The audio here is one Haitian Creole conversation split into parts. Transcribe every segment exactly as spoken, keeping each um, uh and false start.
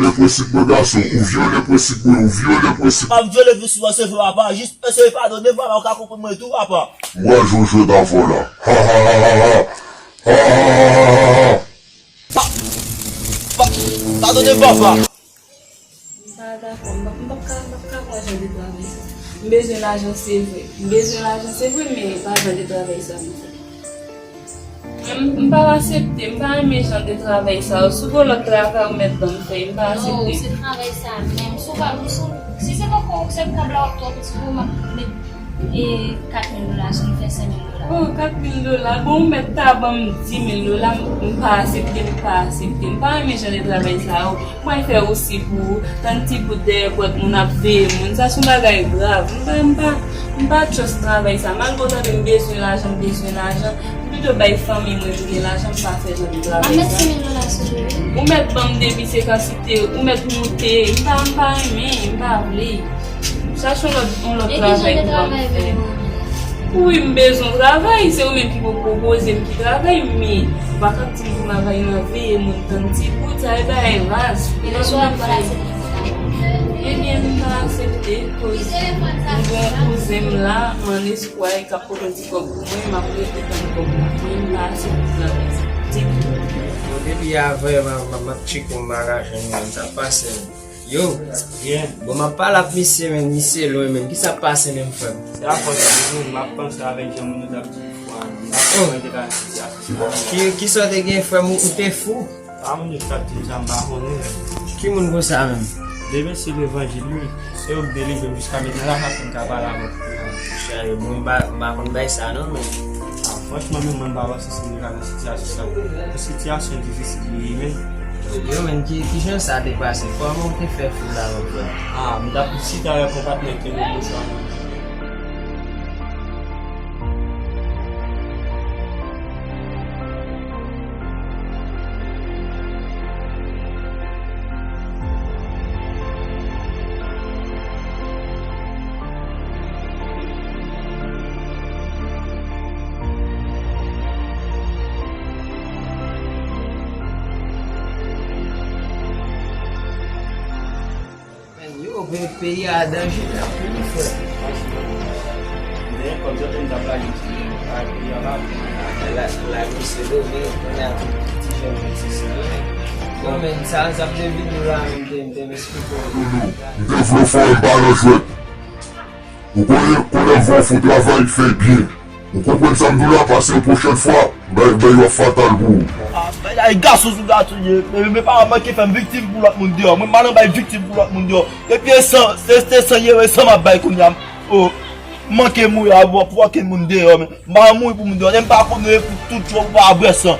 vyole prensip mwen, gason. Ou vyole prensip mwen, ou vyole prensip. M ap vyole prensip mwen, se vre, papa. Jis eseye padone m, papa, ou ka konprann mwen tou, papa. M pral jwe jwèt avè w la. Ha, ha, ha, ha, ha. Ha, ha, ha, ha, ha, ha. Pa, pa, padone m, papa. M pa dakò, m p ap, m p ap ka, m p ap ka fè jan de travay sa. M bezwen lajan, se vre. M bezwen lajan, se vre, men e pa jan de travay sa m fè. Mwen, m, m pa aksepte, m pa renmen jan de travay sa yo. Si w gen lòt travay ou mèt ban m fè, m pa aksepte. Non, se travay sa menm. Si w pa, si, si se poko, se kòb la w ap twò piti pou w, m ap met e kat mil dola sou li, fè senk mil dola. Oh, kat mil dola. Bon, ou mèt ta ban m di mil dola, m, m pa aksepte, m pa aksepte. M pa renmen jan de travay sa yo. Mwen fè osi pou ou, tann ti bout dèyè pòt moun ap veye moun. Sa se yon bagay grav. M pa, m pa, m pa trust travay sa. Malgre w tande m bezwen lajan, m bezwen lajan. M pito bay fanmi mwen m gen lajan, m pa fè jan de travay sa. Mwen met senk mil dola sou li, wi. Ou mèt ban m depi se kantite, ou mèt moute. M pa, m pa renmen, m pa vle. Chache yon lòt, yon lòt travay pou ban m fè. Wi, m bezwen travay. Se ou menm ki pou pwopoze m ki travay, men ou pa ka di m pou m al nan veye moun tann ti bout, sa e bagay raz. Ebyen, m pa aksepte, koz m gen yon kouzen m la, m ann espwa, e k ap pote yon ti kòb pou mwen, m ap rete tann kòb la. Men m pa aksepte travay sa ditou. Bon, depi yè vrèman, m, m ap tcheke yon bagay, sa pase. Yo, byen. Bon, m ap pale ak misye, men misye lwen, men kisa k pase menm, frè m? Se afè sa, wi, m ap panse avèk jan moun yo t ap di fwa, m ap panse avèk sitiyasyon sa. Ki, kisa w te gen, frè m, ou te fou? A, moun yo t ap di m sa, m pa konnen. Ki moun konsa menm? De mesye levanjil, wi. Se yo k delivre m jiska mentnan, la sa fè m ka pale avè w. Chè, bon, m pa, m pa konn bay sa non, men. A, franchman, menm mwen, m pa panse si m te ka nan sitiyasyon sa. Yon sitiyasyon difisil li ye, men. Yo, men, ki, ki jan sa te pase? Kòman w te fè fou la, mon frè? A, m t ap chita avèk yon patnè ke nou bouch ansanm. Men yo, men peyi a danje anpil, frè. M te gen kòb, sa fè m t ap lage ti, lage peyi a pa. La, lage se do, men kounye a tout ti jèn yo se sa. Bon, men sa, sa m te vin la, m te, m te, m esplike w. M te vle fè w pa nan jwèt. Ou konnen, konnen lè w fè yon travay, fè l byen. Ou konprann sa m di w la, pase yon pwochèn fwa, bay, bay w ap fatal pou ou. A, bay, ay, gason sou gason ye. Men, men pa manke fè m viktim pou lòt moun deyò. Mwen, m pa nan bay viktim pou lòt moun deyò. Depi e san, se, se san ye, e san m ap bay kounye a. O, m manke mouri avè w pou okenn moun deyò, men. M pa mouri pou moun deyò. Lè m pa konnen pou tout jou, ou pa bwè san.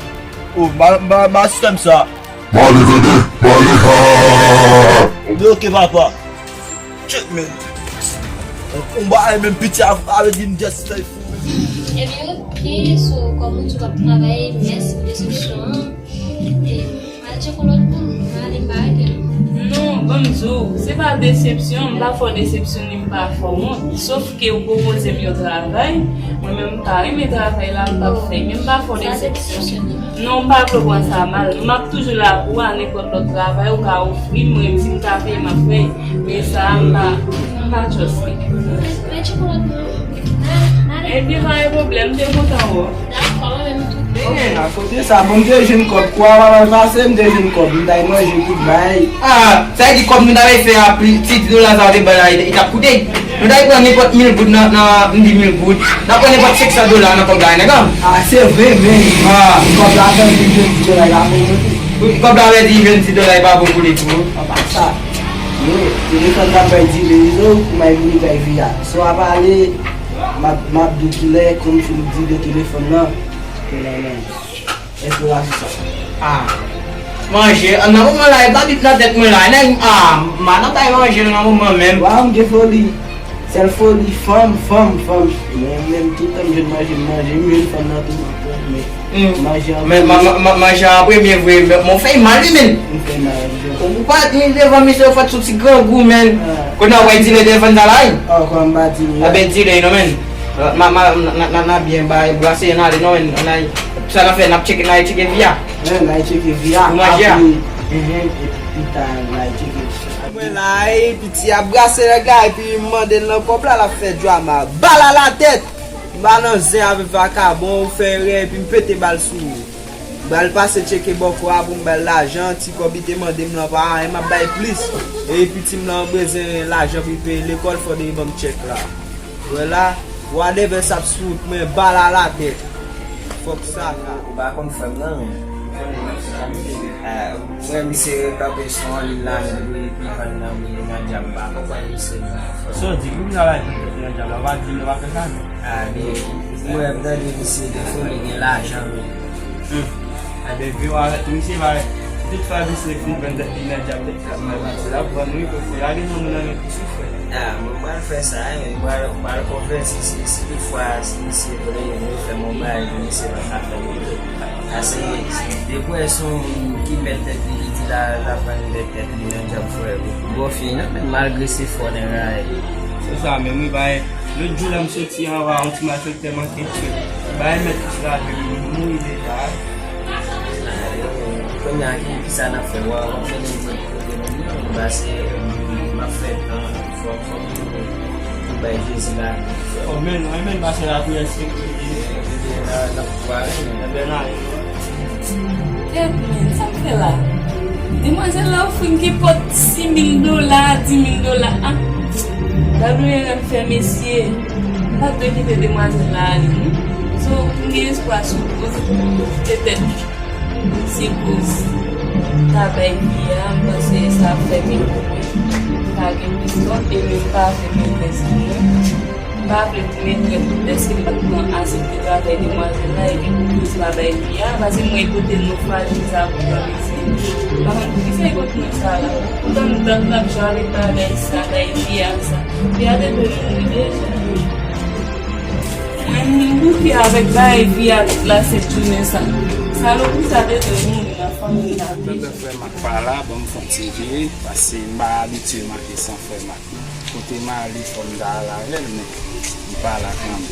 O, m pa, m pa, m pa sistèm sa. M ale, tande, m ale, ha, ha, ha, ha. Oke, papa. Shit, man. Yon konba, e menm piti a, a vle di m just fè fou. Ebyen, oke, so, kòm ou di w ap travay, mèsi pou desepsyon an. E, al tcheke yon lòt moun, ale, m pa rete non. Non, ban m di w, se pa desepsyon, m pa fè w desepsyon, ni m pa fè w wont. Sof ke ou pwopoze m yon travay, mwen menm m pa renmen travay la, m p ap fè, men m pa fè w desepsyon. Non, m pa vle w pran sa mal. M ap toujou la pou ou, a nenpòt lòt travay ou ka ofri m, mwen menm si m ka peye, m ap peye. Men sa a, m pa, m pa trust li. Men tcheke yon lòt moun. Ebyen, pa gen pwoblèm, m te kontan wè w. Dakò, mwen menm tou. Akote sa, bon, m te jwenn kòb. Kou a pa mal pase, m te jwenn kòb. M t al manje, tout bagay. A, sa vle di kòb nou t ap fè a, pli, ti dola sa w te bay la, li t ap koute. Nou t al pran nenpòt mil goud nan, nan, m di mil goud. N ap pran nenpòt senk san dola nan kòb la, nèg an. A, se vre, men. A. Kòb la fè di jwenn di dola, li pa bon pou li. Kòb la fè di jwenn di dola, li pa bon pou li tou. Apa sa. Yo, telefòn t ap bay di rezo, kouman li vini bay vi a. So ap ale, m ap, m ap di w kilè, kòm Filip di de telefòn nan. Kilè nan. Èske w asou sa? A. Manje, an nan moman la, e pa bib nan tèt mwen la. Nèg, a, madanm bay manje nan moman menm. Waw, m gen foli. Sèl foli, fanm, fanm, fanm. Men, menm tout tan m jwenn manje, m manje, m jwenn fanm nan tou. Men, hmm. Manje an premye. Men, ma, ma, ma, manje an premye vre, men, men w fè mal, wi, men. M fè mal, wi. Ou pa t vin devan misye, ou fè t sou ti grangou, men. A. Kounye a, w wè di le telefòn sa la, wi. A, kòman m pa di l la? Enben, di le, non, men. Ma, ma, n a, n a, n a byen bay, brase, n ale, non, men, n a, sa n a fè, n ap tcheke, n a tcheke vi a. Wi, n a tcheke vi a. Pou manje a. Apre, mhm. Mwen la, e piti ap brase nèg la, epi m mande l nan kòb la, l ap fè drama. Bal a la tèt! M pa nan zen avèk vakabon, ou fè erè, epi m pete bal sou ou. M pral pase tcheke bòkò a pou m ba l lajan, ti kòb li te mande m lan pa anyen, m ap bay plis. E piti m lan bezwen lajan pou l peye lekòl, fò li ban m tchèk la. Wè la, whatever sa ap sou wout mwen, bal a la tèt. Fòk sa ka. Ou pa konn frè m nan, men. Ah, frè m se kanpe sou yon lil la, men li, li vann nan, li nan djab, m pa konprann misye non. Sa w di, pou ki sa l al pran tèt li nan djab la, ou pa di l, ou pa fè sa non. Ah, men, mwen, m tande misye gen foli, gen lajan, men. Hmm. Ebyen, vye w avèk misye, pa, tout fwa misye fin pran tèt li nan djab, tèt la, mwen, misye la pran wi, paske lage nan moun nan men pou soufri. Ah, mwen pral fè sa, wi, mwen pral, mwen pral konvèti, si, si toutfwa, si misye vle, mwen fè m yon bagay, misye pa ka fè m. Ase, depi w wè se yon moun ki mèt tèt li, li di la, l ap vann tèt li nan djab frè. Bon fi, non, men malgre se fò nèg la ye. Se sa menm, wi, bay. Lòt jou la, m soti anba, yon ti malfektè manke tchwe. Bay mèt esklav li, li mouri deja. Kounye a, ki, ki sa n ap fè? W ap, w ap mennen m kote moun nan, m pase, m ap fè tan, fò, fò m tounen. M bay Jezi lavi. Amèn, amèn, pase lapriyè, sekirite. Ebyen, n a, n ap pare, men. Ebyen, n ale. Tèt mwen, sa m fè la? Demwazèl la ofri m kenpòt sis mil dola, dis mil dola. Ah, W R M fè mesye. M pa t dwe kite demwazèl la ale, non. So, m gen espwa sou koz. Petèt, se koz ta bay vi a, m panse sa ap fè ke m pa gen plis kòb, e menm pa fè metrès pou mwen. M pa vle pou metrès, dèske m pa t pran aksepte travay demwazèl la, epi pou koz pa bay vi a, paske mwen kote nou frajil sa pou pran mesye. M pa konn poukisa yo kote nou sa la. Poutan m tann n ap jwe avèk bagay sa, bay vi a sa. Vi a te dwe mouri deja. Mwen, m bouke avèk bagay vi a tout la sent jounen sa. Salopri sa te dwe mouri nan fanmi m la deja. Frè m ak pa la, ban m fè yon ti vire, paske m pa abitye make san frè m ak Kote m ale, fò m ta al avè l, men li pa la kanmenm.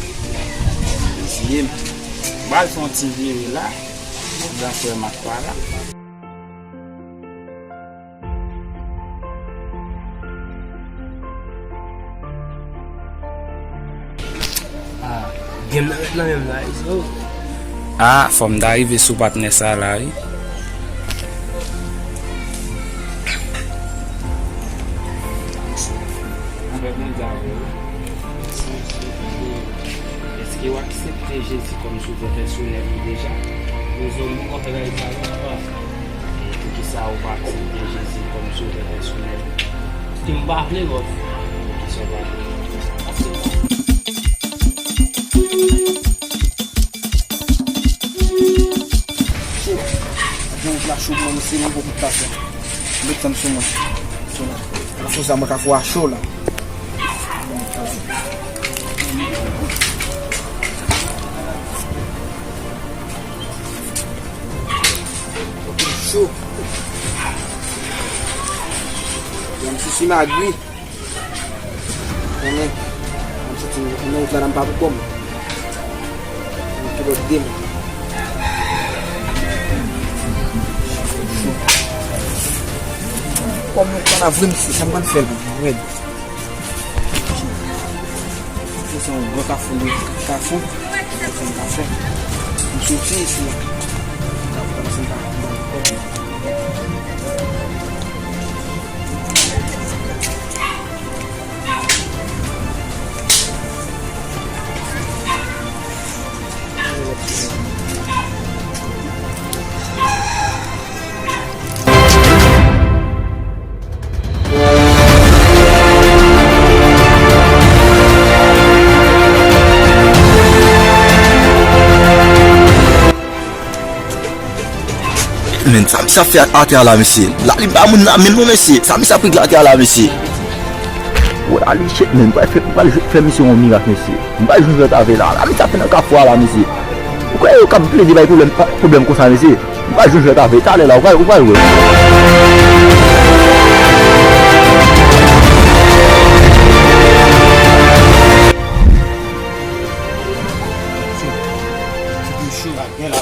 Reziye m. M pral fè yon ti vire la, pandan frè m ak pa la. Ah, game nan ret nan menm la, izo. Ah, fò m ta rive sou patnè sa la, wi. Anfèt, mwen di avè w, èske w aksepte Jezi kòm Sovè pèsonèl ou deja? Rezon m kontrè sa la, poukisa ou pa aksepte Jezi kòm Sovè pèsonèl ou? Paske m pa vle wè w. Poukisa w pa vle wè w? Aksepte. Cho. Jan wout la cho pou mwen, mesye, mwen poko pase. Met fanm sou mwen. Sou mwen. Kafou sa, mwen kafou a cho la. Cho. Yon sousi magri. Konnen, m soti nan wout la, nan m pa pou kò m. Yon kilòt de mwa. Kò m nan vre, mesye, sa m pral fè l, mwen. Se yon gwo kafou, wi. Kafou. Sa m ka fè. M soti isi a. Kafou, sa m ka fè. Men, sa misye ap fè atè a la, mesye? Lalim pa moun nan menm non, mesye. Sa misye ap regle atè a la, mesye? Wè, ale, shit, men, m pral fè, m pral fè misye yon mirak, mesye. M pral jwenn jwèt avè l la. Lalim sa fè nan kafou a la, mesye. Ou kwè yo kab plede bay pwoblèm, pwoblèm konsa, mesye? M pral jwenn jwèt avè l. Talè la, ou pral, ou pral wè.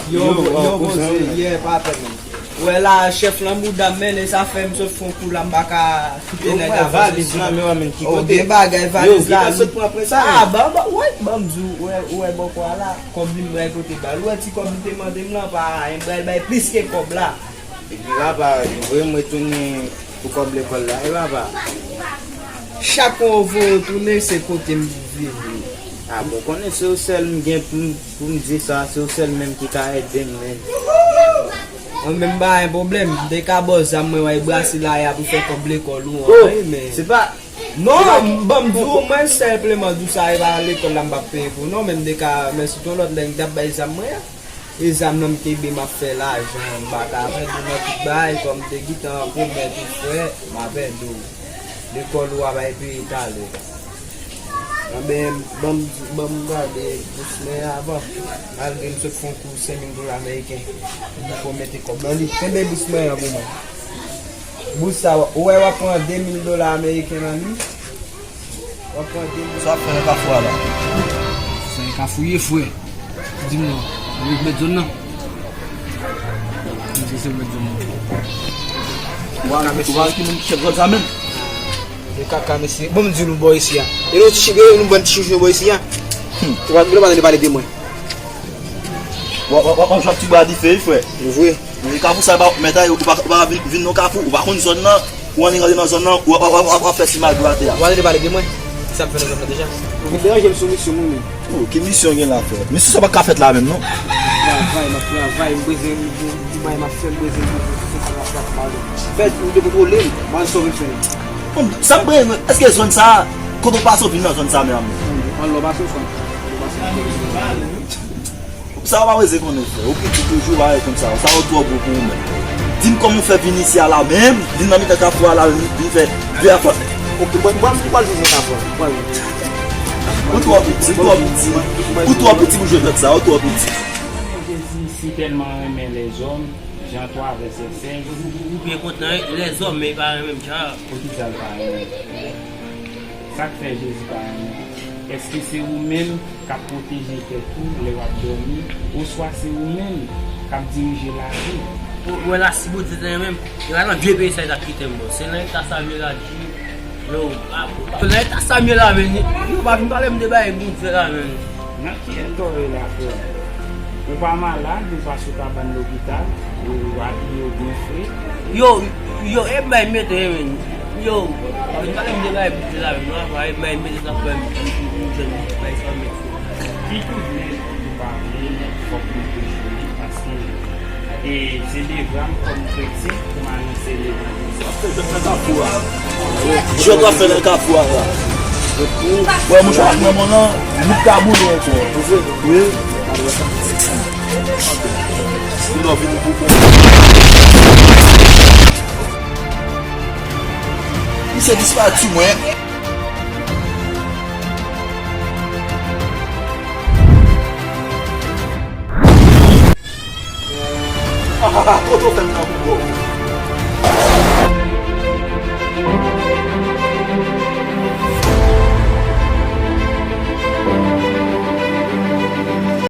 Yo, yo, yo, poze, yeah, pa fè menm. Wè la, chèf lan bouda m, men sa fè m sot fè yon kou la, m pa ka kite nèg la valis nan men w, men ki kote? Gen bagay valiz la. Yo, sot pran pran sa. Ah, ban, ban, wè, ban m di w, wè, wè bòkò a la, kòb li m pral pote ba l. Ou wè ti kòb li te mande m lan, pa, m pral bay plis ke kòb la. Epi papa, vre m retounen pou kòb lekòl la, e papa? Chak fwa w voye w tounen, se kote m vini. Ah bon, konnen se ou sèl m gen pou m, pou m di sa, se ou sèl menm ki ka ede m, men. Mwen menm pa gen pwoblèm, m te ka ba w zam mwen, wè brasi la, y ap fè kòb lekòl ou an, wi, men. Se pa. Non, ban m di w, mwen senpleman di w sa, e pa lekòl la m p ap peye pou, non, men m te ka, men si t yon lòt nèg m t ap bay zam mwen an. E zam nan m kenbe, m ap fè lajan, m pa ka pèdi nan tout bagay, kòm m te gentan pwomèt ou, frè, m a pèdi w. Lekòl ou a bay peye talè. Anben, ban m, ban m gade bous mwen avan, malgre m sot fè yon kou senk mil dola ameriken, m poko mete kòb nan li. Kenbe bous mwen an pou mwen. Bous sa, ou wè w ap pran de mil dola ameriken nan li? W ap pran de mil. Sa w ap fè nan kafou a la? Sa e kafou ye, frè. Di m non. Ou mèt zòn nan? Mwen se mèt zòn nan. Ou pa, ou pa ki moun ki chèf zòn sa menm? De kaka, mesye. Bon, m di nou bò isi a. E nou ti cheve, nou bann ti chouchou bò isi a. Hmm. Ou pa, nou pa tande pale de mwen. W ap, w ap, w ap jwenn ti bwa dife, wi, frè. Vre. Wi, kafou sa, ou pa, mèt a, ou pa, ou pa vin, vin nan kafou, ou pa konn zòn nan, ou annik rantre nan zòn nan, w ap, w ap, w ap, w ap fè ti magouy atè a. Ou pa tande pale de mwen? Sa m fè nan zòn nan deja? Ou vin deranje m sou misyon mwen menm. Oh, ki misyon gen la, frè? Misyon sa pa ka fèt la menm, non. Travay, m ap travay, m bezwen nouvo, ti bagay m ap fè, m bezwen nouvo, se sa m ap fè, m ap fè. Fèt, ou te kontwole m, m al sove fè. Bon, sa m bezwen, èske zòn sa, kote w pase w vin nan zòn sa menm? Anlè w pase w fè. Sa w pa bezwen konnen, frè. Ou piti toujou, bagay konsa. Sa yo twò gwo pou ou menm. Di m kòman w fè vin isi a la menm, vin nan mitan kafou a la, vin, vin fè de afè. Ok, mwen, mwen, mwen pral jwenn nan kafou a. Mwen pral jwenn. Ou twò piti, ou twò piti. Ou twò piti pou jwe jwèt sa, ou twò piti. Jezi si tèlman renmen lèzòm, Jan twa, vèsè sèz. Ou, ou, ou byen kontan, lèzòm, men li pa renmen m jan. Poukisa l pa renmen w? Sa k fè Jezi pa renmen w? Èske se ou menm k ap pwoteje tèt ou lè w ap dòmi, oswa se ou menm k ap dirije lavi w? Ou, ou wè la, si Bondye te renmen m, li pa nan vye peyi sa li t ap kite m, bon. Se nan eta sa m ye la, di, yo, a, nan eta sa m ye la, men, yo pa vin pale m de bagay Bondye la, men. Nan ki eta w ye la, frè m? Ou pa malad, ou pa sou kabann lopital, ou abiye, ou byen fre. Yo, yo, e bay mete, men. Yo, pa vin pale m de bagay Bondye la, men, non, apa, e bay mete sa, frè m, m, m, m, jèn, bay sa, men. Ki toujou, toujou pa vle, fòk nou toujou li, paske E se devwa m kòm kretyen pou m anonse levanjil. Sa w ap fè nan kafou a? Jwèt w ap fè nan kafou a la? Wè, mouchwa ak manman lan, nou ka boule ankò. Ou vre? Wi. Vin non, vin pou bon. Misye disparèt sou mwen. Kote w fè m nan kouko?